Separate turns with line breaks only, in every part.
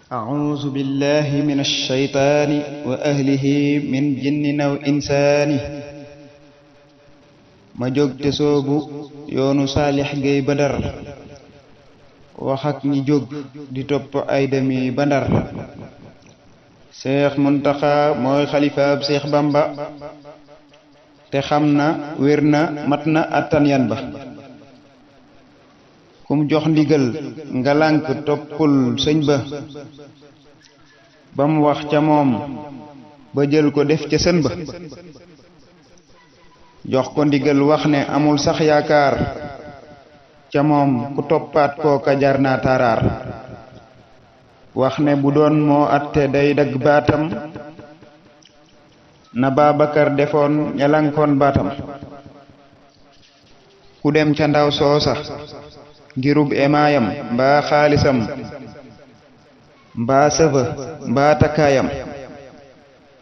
أعوذ بالله من الشيطان وأهله من جن أو إنسان ma jóg te soobu yoonu saalix gay badar wax ak ñi jóg di topp ay demi bandar Seex Muntaxa mooy xalifaab Seex Bamba te xam na wér na mat na attan yan ba kum jox ndigal nga lànk toppul sëñ ba bam wax ca moom ba jël ko def ca sën ba jox ko ndigal wax ne amul sax yaakaar ca moom ku toppaat kooka jar na taraar wax ne bu doon moo atte day dagg baatam na Babakar defoon ñalankoon baatam ku dem ca ndaw soosa ngirub emaayam mbaa xaalisam mbaa sëfa mbaa takkaayam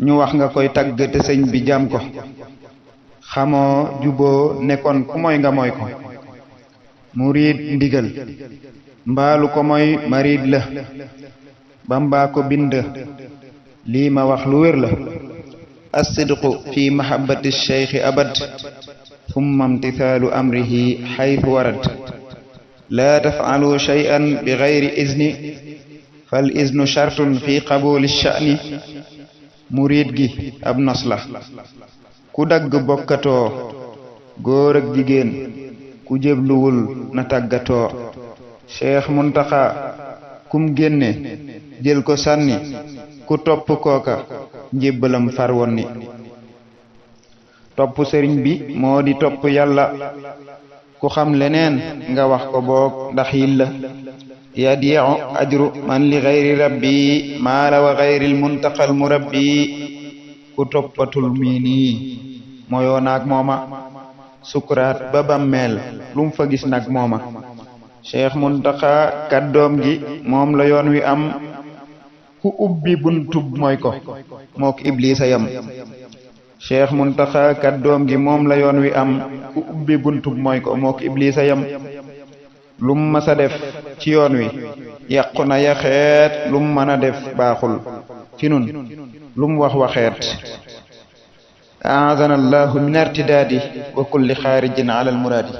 ñu wax nga koy tagg te sëñ bi jam ko xamoo juboo nekkoon ku moy nga moy ko murid ndigal mbaalu ko moy marid la Bamba ko bind lii ma wax lu wér la as-sidqu fi mahabbati shaykhi abad thumma imtithaalu amrihi haythu warad laa taf'alu shay'an bi ghayri izni fal iznu shartun fi qabuli sha'ni murid gi ab nos la ku dagg bokkatoo góor ak jigéen ku jébluwul na tàggatoo Cheikh Muntaxa kum génne jël ko sànni ku topp kooka njébbalam far woon ni topp sëriñ bi moo di topp yàlla ku xam leneen nga wax ko boog ndax yilla yadi'u ajru man li ghayri rabbi maala wa ghayril muntaqal murabbi ku toppatul mii nii mooyoo naag mooma sukuraat ba bammeel lum fa gis nag mooma Cheikh Muntaxa kàddoom gi moom la yoon wi am ku ubbi buntub mooy ko mook iblisa yam Cheikh Muntaxa kàddoom gi moom la yoon wi am ku ubbi buntub mooy ko mook iblisa yam lum masa def ci yoon wi yàqu na yaxeet lum mën a def baaxul fi nun lum wax waxeet aazana allahu min artidaadi wa kulli xaarijin ala almuraadi